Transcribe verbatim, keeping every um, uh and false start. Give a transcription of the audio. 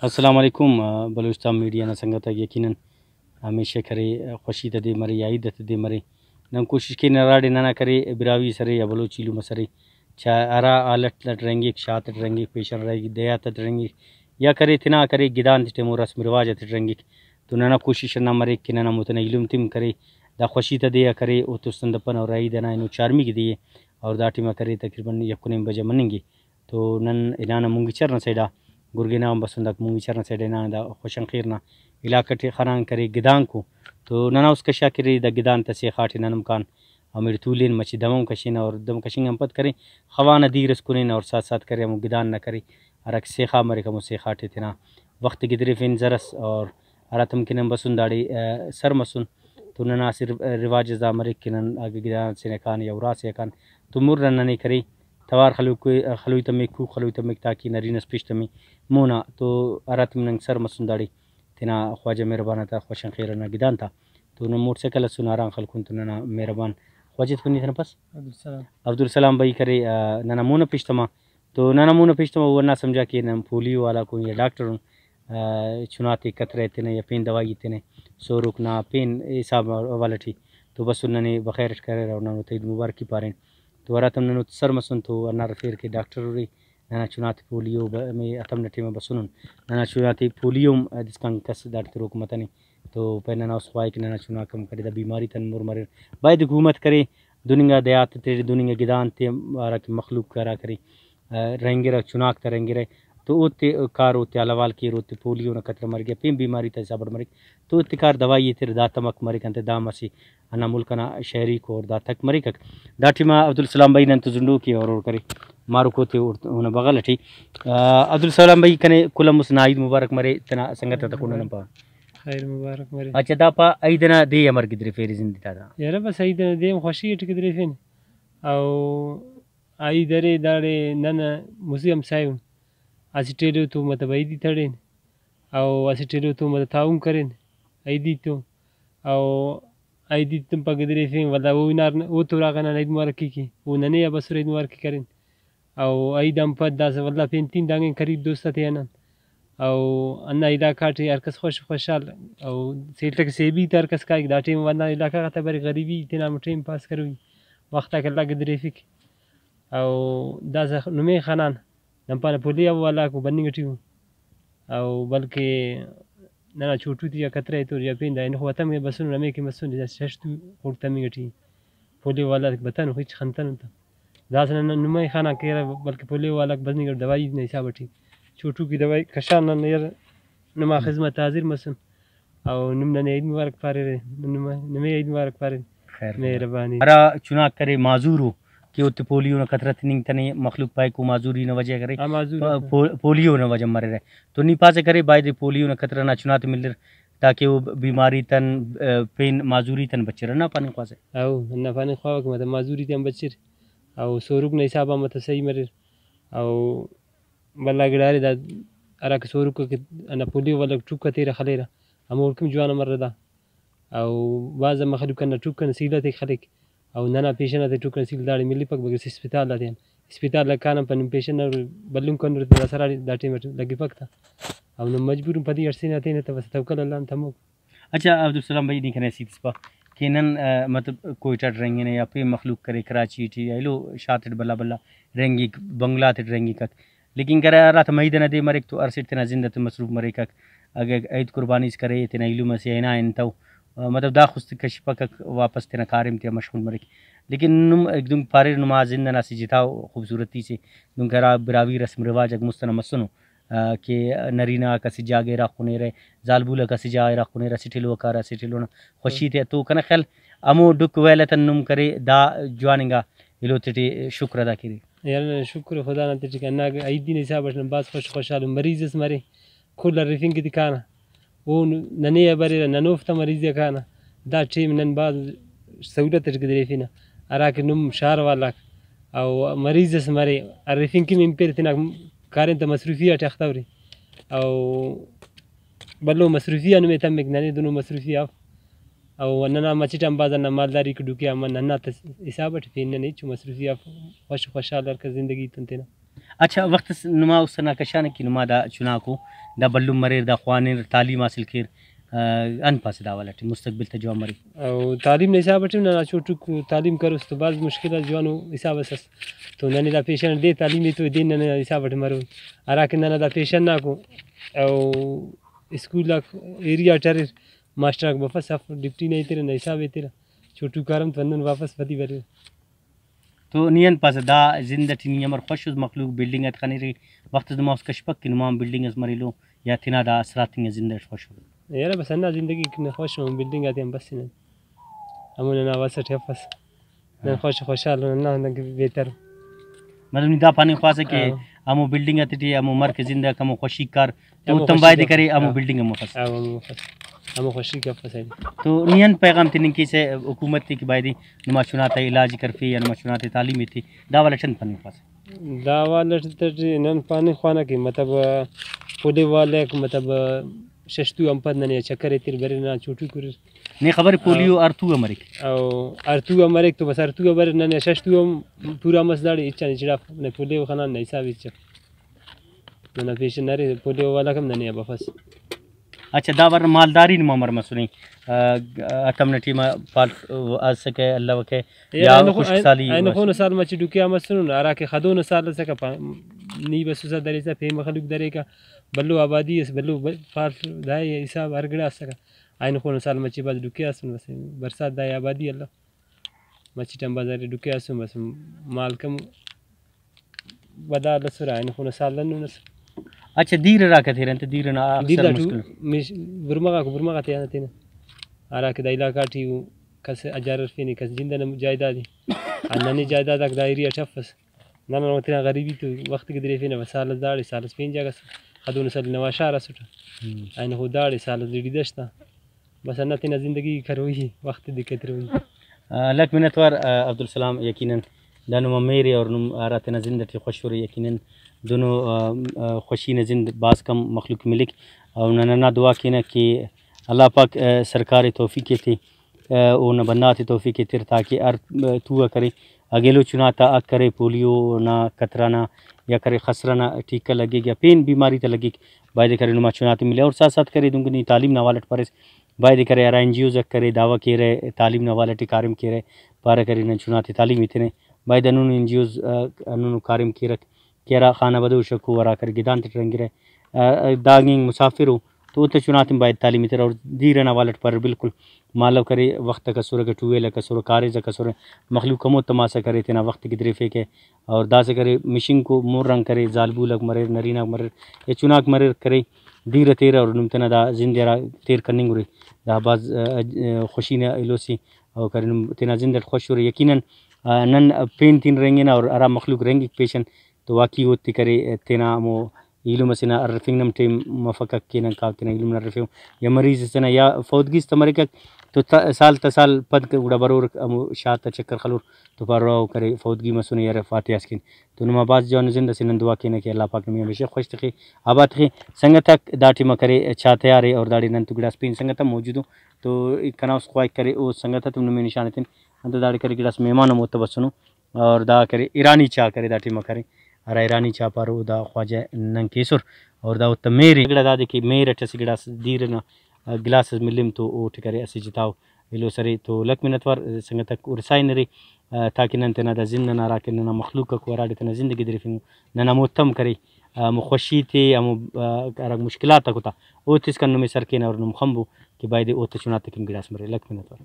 السلام علیکم۔ آ، بلوچ تام میڈیا نا سنگت آک یقیناً ہمیشہ کرے، آ، خوشی تا دے مرے یا عید تا دے مرے، نن کوشش کین ہراڑے ننا کرے براہوئی ئس ارے یا بلوچ ایلم ئس ارے، چا ہرا حالت اٹ رہینگک، شات اٹ رہینگک، پیشن رہینگک، دیہات اٹ رہینگک، یا کرے تینا کرے گدان تے ٹائم و رسم رواج آتے رہینگک، تو ننا کوشش ہندا مریک کہ نن ہمو تینا ایلم تے ہم کرے، دا خوشی تا دے آ کرے، او تستن دپن اور عید ئنا اینو چارمیکو دے ءِ، اور دا ٹائما کرے تقریباً یک و نیم بجہ مننگ ءِ۔ تو نن ہنانہ مونگیچر نا سائیڈا، گرگین آن بسن داکو مونگیچر نا سائیڈا ہنانہ دا خوش آن خیر نا علاقہ ٹی خنان کرے گدانکو۔ تو ننا است کشا کرے دا گدان تا سیخا ٹی نن ہم کان ہمیڑے تولین، مچہ دم ہم کشینہ اور دم کشنگ آن پد کرے خوانہ دیر ئس کنین اور ساتھ ساتھ کرے ہمو گدان نا کرے ہراکہ سیخا مریک ہمو سیخا ٹی تینا وخت ءِ گدریفین زرس اور ہراتم کہ نن بسن داڑے، آ، سر مسن تو ننا اسہ رو-، رواج اس دا مریک کہ نن اگہ گدان سے نا کان یا اُرا سے آ کان تو مُر آن ننے کرے توار خلوئی، خلوئی تمک، کوک خلوئی تمک تاکہ نرینہ اس پیش تمے مونا۔ تو ہراتم نن سر مسن داڑے تینا خواجہ مہربان آتا خوش آن خیر ئنا گدان تا تو نن موٹر سائیکل ئسن آرام خلکن تو ننا مہربان خواجہ تیکن نی تینا پاس؟ عبدالسلام۔ عبدالسلام بھائی کرے، آ، ننا مون آ پیش تما۔ تو ننا مون آ پیش تما او ہندا سمجھا کہ نن پولیو والاکن یا ڈاکٹر ان، آ، چناتے قطرہ ایتنہ یا پین دوائی ایتنہ، سوروک نا پین حساب حوالہ ٹی تو بسن ننے بخیر اٹ کریرہ اور نن اوتا عید مبارکی پارین۔ تو ہراتم نن اوتا سر مسن تو ہندا ارفیر کہ ڈاکٹر ارے، ننا چناتے پولیو ب-، ہمے ہتم نا ٹائما بسنن، ننا چناتے پولیو ہم داسکان کس داڑے تروک متنے۔ تو پین ننا است خواہک ننا چناک ہم کنے دا بیماری تان مُر مریر۔ باید حکومت کرے دہن انگا دیہات تے، دہن انگا گدان تے ہراکہ مخلوق ہرا کرے، آ، رہینگرہ، چناک تا رہینگرہ تو اوتے کار اوتے حال احوال کیر، اوتے پولیو نا قطرہ مریک یا پین بیماری تا حساب اٹ مریک تو اوتے کار دوائی ایتر، دا تمک مریک انتئے دا ہم اسہ ہندا ملک ئنا شہریک اور دا تک مریکک۔ دا ٹائما عبدالسلام بھائی نن تو زندو کہ اور اور کرے ماروکو تے اور اونا بغل ٹی۔ آ، عبدالسلام بھائی کنے کل آن مسہ نا عید مبارک مرے تینا سنگت آتا کنڈ آن پا۔ خیر مبارک مرے۔ اچھا، دا پا عید ئنا دے امر گدریفیرے زندگی تا دا؟ یارہ بس عید ئنا دے ہم خوشی ئٹ گدریفین۔ او عید ارے داڑے نن مسہ ہمسایہ ان اسٹ ایلو تو مطلب عیدی تڑین، او اسٹ ایلو تو مطلب تعاون کرین عیدی تو، او عیدی تون پا گدریفین، ولدا او ہنار ن-، او تو اراغا نن عید مبارکی کے، او ننے آ بسر عید مبارکی کرین۔ او عید آن پد داسہ ولدا پین تین دانگین قریب دوست آتے آنان۔ او ہندا علاقہ ٹی ہر کس خوش خوشحال، او سیل تک سیبی تا ہر کس کائک، دا ٹائم ہندا علاقہ غاتا بریک غریبی تینا ہمو ٹائم پاس کروئی، وخت آک اللہ گدریفک۔ او داسہ نمے خنان، نن پانہ پولیو والاکو بننگ ٹی ءُ۔ او بلکہ ننا چوٹو تے یا قطرہ ایتور یا پین دا ہندن خو ہتم بسنن، ہمے کہ مسن شش تو خڑک تمنگ ٹی پولیو والاک بتنو، ہچ خنتنو تہ۔ داسہ نن نمے خانہ کیرہ، بلکہ پولیو والاک بننگ ٹی دوائی نا حساب ٹی چوٹو کہ دوائی کشان نن یار نما خذمت حاضر مسن۔ او نم ننے عید مبارک پاریرے، نم، نمے عید مبارک پاریر۔ خیر۔ مہربانی۔ ہرا چناک کرے معذور ءُ کہ اوتے پولیو نا قطرہ تننگ تنے، مخلوق پائک او معذوری نا وجہ کرے۔ ہاں، معذور پو-، ءِ۔ پو-، پولیو نا وجہ مریرہ۔ تو نی پاسہ کرے باید پولیو نا قطرہ نا چناتے ملر تاکہ او بیماری تن، آ، پین معذوری تن بچر، ہندا پاننگ خواسہ؟ او، ہندا پاننگ خواوہ کہ مطلب معذوری تن بچر، او سوروک نا حساب آن مطلب صحیح مریر، او بھلا گڑا ارے دا ہراکہ سوروک آک ہندا پولیو والا ٹوکا تیرہ خلیرہ، ہموڑکن جوان مرہ دا۔ او بھاز آ مخلوق ہندا ٹوکا نا سیل آتیک خلیک، او ننا پیشن آتے ٹوکا نا سیل داڑے ملپک، بگس اسپتال آتیان، اسپتال آک کانہ پنن پیشن نا بھلن کنر تہ داسہ ہراڑے دا ٹائم اٹ لگپک تہ۔ او نن مجبور ان پدی اٹ سے نا تینہ تہ بس توکل اللہ آن تموک۔ اچھا عبدالسلام بھائی، نی کنے اسہ ہیت اس پا کہ نن، آ، مطلب کوئٹہ ٹی رہینگنہ یا پین مخلوق کرے کراچی ٹی یا ایلو شار تیٹ بھلا بھلا رہینگک، بنگلہ تیٹ رہینگکک، لیکن کنے ہراتم عید ئنا دے مریک تو ہر اسٹ تینا زند ئتے مصروف مریکک۔ اگہ عید قربانی اس کرے تینا ایلم ئسے ہنا ہنتو، آ، مطلب داخس کشفکک، واپس تینا کاریم تیا مشغول مریک۔ لیکن نم دنکہ پاریر نما زند ئنا اسہ جتا خوبصورتی سے، دنکہ ہرا براہوئی رسم رواج آک مست ئنا مسنو، آ، کہ نرینہ غاک اسہ جاگہ اراخنیرہ، زالبول آک اسہ جاگہ اراخنیرہ، اسٹ ایلو آک ارا اسٹ ایلو نا خوشی تیا۔ تو کنا خیال ہمو ڈکھ ویل آتا نم کرے دا جوان انگا ایلو تیٹی شکر ادا کیرے۔ یار ننا شکر خدا نا تیٹی کہ ہندا عیدی نا حساب اٹ نن بھاز خوش خوشحال ان۔ مریض اس مرے، کل ہرفنگ کہ تے کانہ، او ننے آ بریرہ، نن اوفتا مریض آ کانہ۔ دا ٹائم نن بھاز سہولت اٹ گدریفینہ، ہراکہ نم شار والاک او مریض اس مرے، ہرفنگ کہ ہنپیرہ تینا کاریم تا مصروفی آ ٹی اختہ ارے۔ او بھلو مصروفی آ نمے تمک، ننے دنو مصروفی آ اف۔ او ننا مچٹ آن بھاز ہندا مالداری کہ ڈکھیا مہ ننا تس-، حساب اٹ پین ننے ہچو مصروفی آ اف، خوش خوشحال ہر کس زندگی تون تینا۔ اچھا، وخت اس نما است ئنا کشانہ کہ نما دا چناکو دا بھلن مریر، دا خوانر، تعلیم حاصل کیر، آ، انت پاسہ دا حوالہ ٹی مستقبل تا جوان مرے؟ او تعلیم نا حساب ٹی ننا چوٹوک تعلیم کروس تو بھاز مشکل آ جوانو حساب اس ئس۔ تو ننے دا پیشن دے تعلیم ءِ تو دین ننے حساب ٹی مرو۔ ہراکہ ننا دا پیشن ناکو او اسکول آک ایریا ٹی اریر، ماسٹر آک بفس، اف ڈپٹی نا ایترہ، نا حساب ایترہ، چوٹو کارم تو ہندن واپس ودی بریر۔ تو نی انت پاسہ، دا زند اٹی نی امر خوش اس؟ مخلوق بلڈنگ آتے خنیرے، وخت اس نما اس کشپک کہ نما ہم بلڈنگ اس مریلو، یا تینا دا اثرات انگا زند اٹ خوش ارے؟ یار بس ہندا زندگی کن خوش اُن، بلڈنگ آتے ہم بس نن ہمو ننا وس اٹ افس۔ نن ہاں۔ خوش خوشحال اُن، ہندا ہندن کہ بہتر۔ مطلب نی دا پاننگ خواسہ کہ ہاں۔ ہمو بلڈنگ آتیٹی ہمو مر کہ زندہ ہمو خوشی کار، تو ہمو اوتم خوشی بایدے کار۔ کرے، ہمو ہاں۔ بلڈنگ ہم افس۔ ہاں، ہمو افس۔ ہمو خوشی کہ افس ایدے۔ تو نی انت پیغام تننگ کیسہ حکومت تے کہ بایدے نما چنا تا علاج کرفے یا نما چنا تے تعلیم ایتے، دا والا ٹی انت پاننگ خواسہ؟ دا والا ٹی نن پاننگ خوانہ کہ مطلب پولیو والیک مطلب شش تو آن پد ننے آ چکر ایتر بریر، ننا چوٹوک اریر۔ نے خبر ءِ پولیو ہر تو آ مریک؟ او ہر تو آ مریک تو بس ہر تو آ بریر، ننے شش تو ہم پورا مس داڑے ہچان ہچڑاف، نہ پولیو خنان نہ حساب ہچ اف۔ ننا پیشن ارے پولیو والاک ہم ننے آ بفس۔ اچھا، دا ورنا مالداری نما مر مسنے؟ آ، ہتم نا ٹائم آ پال اسکہ، الوکہ یا یا اینو خو-، خشک سالی اینو مس؟ خونو سال مچہ ڈکھیا مسنن، ہراکہ خدونو سال اسکہ پا-، نی بسوسہ دریسہ پین مخلوق دریکہ، بھلو آبادی اس، بھلو ب-، پال دائے حساب ہر گڑا اسکہ۔ اینو خونو سال مچہ بھاز ڈکھیا اسن، بس برسات دائے آبادی الو۔ مچٹ آن بازار ڈکھیا اسن، بس مالک ہم ودار ئسرہ، اینو خونو سال ہندن ئس۔ اچھا، دیر ہراکہ تیرہ انت، دیر ئنا دیر اکثر دا ٹو-، مشکل۔ مش-، برمغاک، برمغ آتے آن تینا۔ ہراکہ دا علاقہ ٹی او کس اجار ہرفینے، کس جند ئنا جائیداد ءِ۔ آ ننے جائیداد آک دا ایریا ٹی افس۔ نن ہم تینا غریبی تو وخت کہ دریفینہ، بس سال اس داڑے، سال اس پین جاگہ اس، خدونو سال نواشار اسٹ۔ ہم۔ اینو خو داڑے سال اس ڈیڈی دشت آ۔ بس ہندا تینا زندگی کروئی، وخت دے کہ تروئی۔ آ، لکھ منت وار، آ، عبدالسلام، یقیناً دا نما مہر ءِ اور نم ہرا تینا زند اٹی خوش ارے، یقیناً دنو، آ، آ، خوشی نا زند بھاز کم مخلوق ملک۔ اور نن ہندا دعا کینہ کہ اللہ پاک، آ، سرکار ءِ توفیق ایتے، آ، اونا بندغ آتے توفیق ایتر تاکہ ہر، آ، تو آ کرے، اگہ ایلو چنا تا حق کرے، پولیو نا خطرہ نا یا کرے خسرہ نا ٹیکہ لگیک یا پین بیماری تا لگیک، بایدے کرے نما چنا تے ملے۔ اور ساتھ ساتھ کرے دنکہ نی تعلیم نا حوالہ ٹی پاریس، بایدے کرے ہرا این جی اوز آک کرے دعویٰ کیرہ تعلیم نا حوالہ ٹی کاریم کیرہ، پارہ کرے نن چنا تے تعلیم ایتنہ، بایدے ہندنو این جی اوز، آ، ہندنو کاریم کیرک کہ ہرا خانہ بدوش اکو، ہرا کرے گدان تیٹ رنگرہ، آ، آ، دانگ اینگ مسافر او تو اوتے چنا تن بایدے تعلیم ایترہ۔ اور دیر ئنا حوالہ ٹی پاریر بالکل مالو کرے، وخت آک اسرہ، اگہ ٹویل آک اسرہ، کاریز آک اسرہ، مخلوق ہمو تماسہ کرے تینا وخت کہ دریفیکہ۔ اور داسہ کرے مشنکو مر آن کرے، زالبول آک مریر، نرینہ غاک مریر یا چناک مریر کرے، دیر ءِ تیرہ اور نم تینا دا زند ءِ ہرا تیر کننگ ارے، دا بھاز، آ، آ، خوشی نا ایلو سے۔ اور کرے نم تینا زند اٹ خوش ارے، یقیناً، آ، نن پین تین رہینگنہ اور ہرا مخلوق رہینگک پیشن تو واقعی اوتے کرے تینا ہمو ایلم ئسے نا ہرفنگ نا ہم ٹائم مفکک کہ نن کاو تینا ایلم نا ہرفیو، یا مریض ئسے نا یا فوتگی اس تہ مریکک تو تا-، سال تا سال پد کہ گڑا برورک ہمو شار تا چکر خلور تو پارو او کرے فوتگی مسنے یا ارے فاتحہ اس کن۔ تو نما بھاز جوانو زند ئسے، نن دعا کینہ کہ اللہ پاک نمے ہمیشہ خوش تخے، آباد تخے۔ سنگت آک دا ٹائما کرے چا تیار ءِ اور داڑے نن تو گڑاس پین سنگت ہم موجود ءُ تو کنا است خواہک کرے او سنگت آتم نمے نشان ایتن، انتئے داڑے کرے گڑاس مہمان ہم اوتہ بسنو۔ اور دا کرے ایرانی چاہ کرے، دا ٹائما کرے ہرا ایرانی چاہ پارو، دا خواجہ ننکہ ایسر۔ اور دا اوتا مہر ءِ۔ گڑا دادے کہ مہر اٹ اسہ گڑاس دیر ئنا گلاس اس ملم تو اوٹی کرے اسہ جتاؤ ایلوس ارے۔ تو لکھ منت وار سنگتک، ہرسا ہن ارے، آ، تاکہ نن تینا دا زند ئنا ہراکہ ننا مخلوق اکو ہراڑے تینا زندگی دریفنگو، نن ہمو تم کرے، آ، ہمو خوشی تے، ہمو، آ، ہرا مشکلات آکو تا اوتے اسکان نمے سر کینہ اور نم خنبو کہ بایدے اوتا چناتے کن گڑاس مرے۔ لکھ منت وار۔